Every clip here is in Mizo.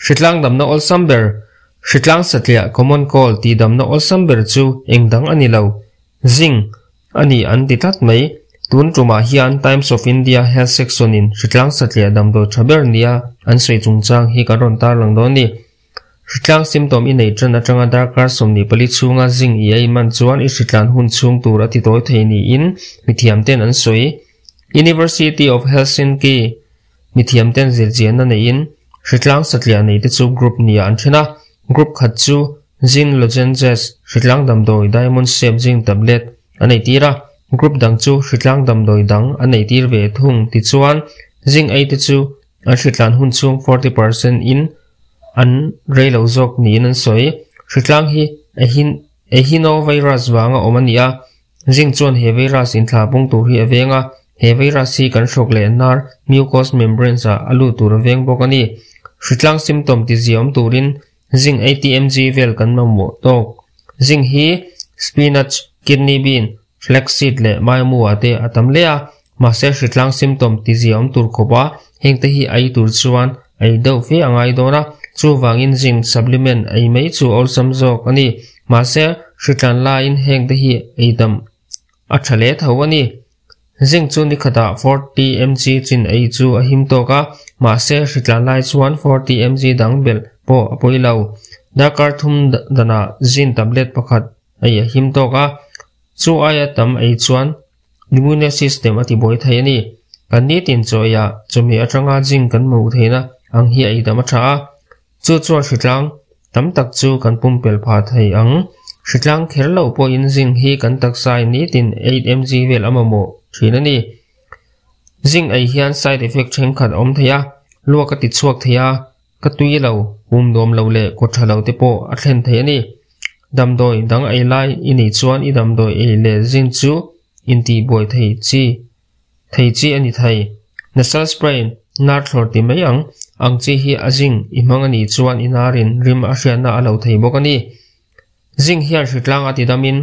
Hritlang damna awlsam ber, Hritlang satliah common cold tih damna awlsam ber chu eng dang a ni lo, zing a ni an ti tlat mai. Tun tumah hian Times of India Health Section in hritlang satliah damdawi tha ber nia an sawi chungchang hi kan rawn tarlang dawn a ni. Hritlang symptom i nei tan atanga darkar 24 chhunga zing i ei man chuan i hritlan hun chhung tur a ti tawi thei niin mithiamten an sawi. University of Helsinki mithiamten zirchianna neiin hritlang satliah neite chu group nia an then a. Group khat chu zinc lozenges, hritlang damdawi diamond shape zinc tablet an ei tir a. Group dang chu hritlang damdawi dang an ei tir ve thung tichuan zinc ei te chu an hritlan hun chhung 40% in an rei lo zawk niin an sawi. Hritlang hi Ehinovirus vanga awm a ni a, zinc chuan he virus inthlah pung tur hi a veng a, he virus hi kan hrawk leh nar mucous membranes ah a lut tur a veng bawk a ni. Hritlang symptom ti ziaawm turin zinc 80 mg vel kan mamawh tawk. Zinc hi spinach, kidney bean, flaxseed leh maimu ah te a tam hle a, mahse hritlang symptom ti ziaawm tur khawpa hengte hi ei tur chuan ei deuh fe a ngai dawn a, chuvangin zinc supplement ei mai chu awlsam zawk a ni. Mahse hritlan laiin hengte hi ei dam a tha hle tho a ni. Zinc chu ni khatah 40 mg chin ei chu a him tawk a, mahse hritlan lai chuan 40 mg dang belh pawh a pawi lo. Darkar thum danah zinc tablet pakhat ei a him tawk a, chu aia tam ei chuan immune system a ti buai thei a ni. Kan nitin chaw eiah chawhmeh atanga zinc kan hmuh theihna ang hi ei dam a tha a, chu chuan hritlang tam tak chu kan pumpelh phah thei ang. Hritlang kher loh pawhin zinc hi kan taksa in nitin 8 mg vel a mamawh thin a ni. Zinc ei hian side effect thenkhat a awm thei a, luak a ti chhuak thei a, ka tui lo, pum nuam lo leh kaw tha lo te pawh a thlen thei a ni. Damdawi dang ei lai i nei chuan i damdawi ei leh zinc chu intihbuai thei chi thei chi a ni thei. Nasal spray, nar thlawr ti mai ang, ang chi hi a zinc i hmang a nih chuan i narin rim a hriatna a lo thei bawk a ni. Zinc hian hritlang a ti damin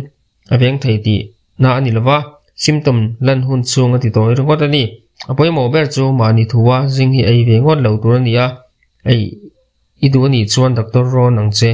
a veng thei tih na a ni lova, symptom lan hun chhung a ti tawi ringawt a ni. A pawimawh ber chu mahni thua zinc hi ei ve ngawt lo tur a ni a, ei i duh a nih chuan doctor rawn ang che.